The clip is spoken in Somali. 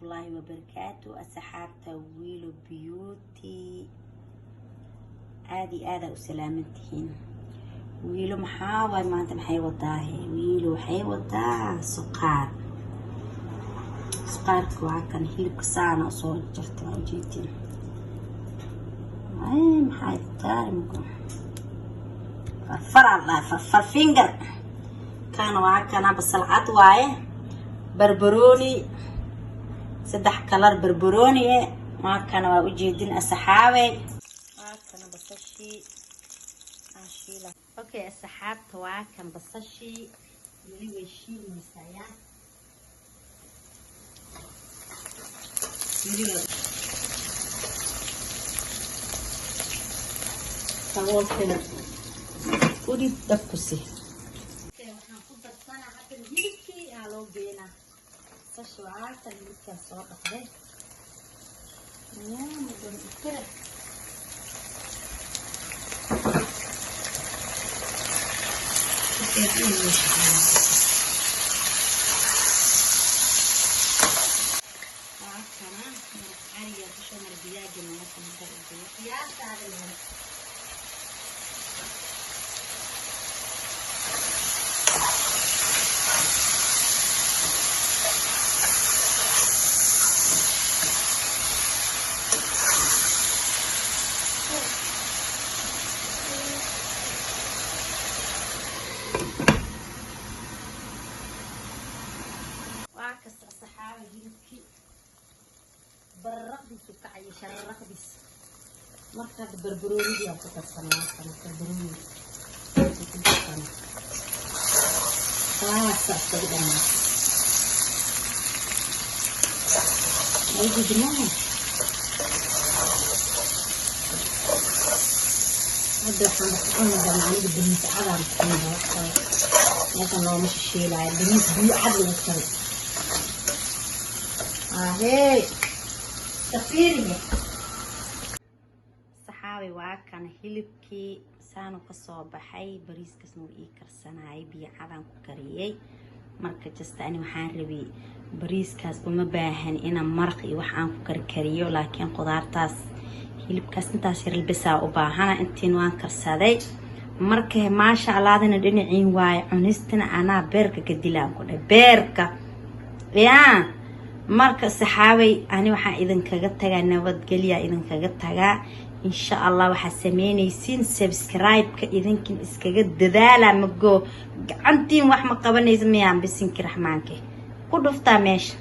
Waraxmatullaahi wabarakaatu. Asxaabta Wiilo Beauty, aada iyo aada u salaamantihiin. Wiilo maxaa waay maanta? Maxay wadaahe Wiilo? Waxay wadaa suqaar. Suqaarka waa kan, hilibka saana usoo jarta, waa ujeedin. Maxay taarimuka farfar aan dhahay, farfar finger. Kana waa kana basal cad waaye, barbarooni, saddex kalar barbarooni e. Waa kana, waa ujeedin asxaabe. Waa kana basashii aan shiila. Okay asxaabta, waa kan basashii, weli way shiilmaysaa. Yaa weli waa saboolkana udhib dabku si. Waxaan ku darsanaa hadda hilibkii aa loo geenaa basasha. Waa kan hilibkaa soo dhaqday. Yaa waa kana maraq cariga kusoo mara digaagana waa kana qiyaasta leh. Waa kasta saxaaba, hilibkii bararaqdiisu kacaya, shararaqdiis. Marka hadda barbaroonidii aan ku darsanaa. Waa kana barbarooni ku darsana, saasa isagu dhammaa aygudimaha. Hadda waxaan ku cuni doonaa aniga bariis cadaan ku cuni doona. Wax kale meeshan looma shishiilaayo, bariis biyo cad lagu kari. Ahey safiiriye saxaabi, waa kana hilibkii saanu kasoo baxay. Bariiskasna wuu ii karsanayay, biyo cadaan ku kariyey. Marka just ani waxaan rabay bariiskaas, uma baahan inaan maraq iyo wax aan ku karkariyo, laakiin qudaartaas, hilibkaas, intaas yaralbisaa u baahana. Intiin waan karsaday. Marka maasha Allahdina dhinaciin waaye, cunistina anaa beerka ka dilaan ku dhahay beerka yaa. Marka saxaabay, ani waxaan idinkaga tagaa nabadgelya, idinkaga tagaa insha Allah. Waxaa sameynaysiin subscribe-ka, idinkin iskaga dadaala. Mago gacantiin wax ma qabanaysa miyaan? Bisinki raxmaanke ku dhuftaa meesha.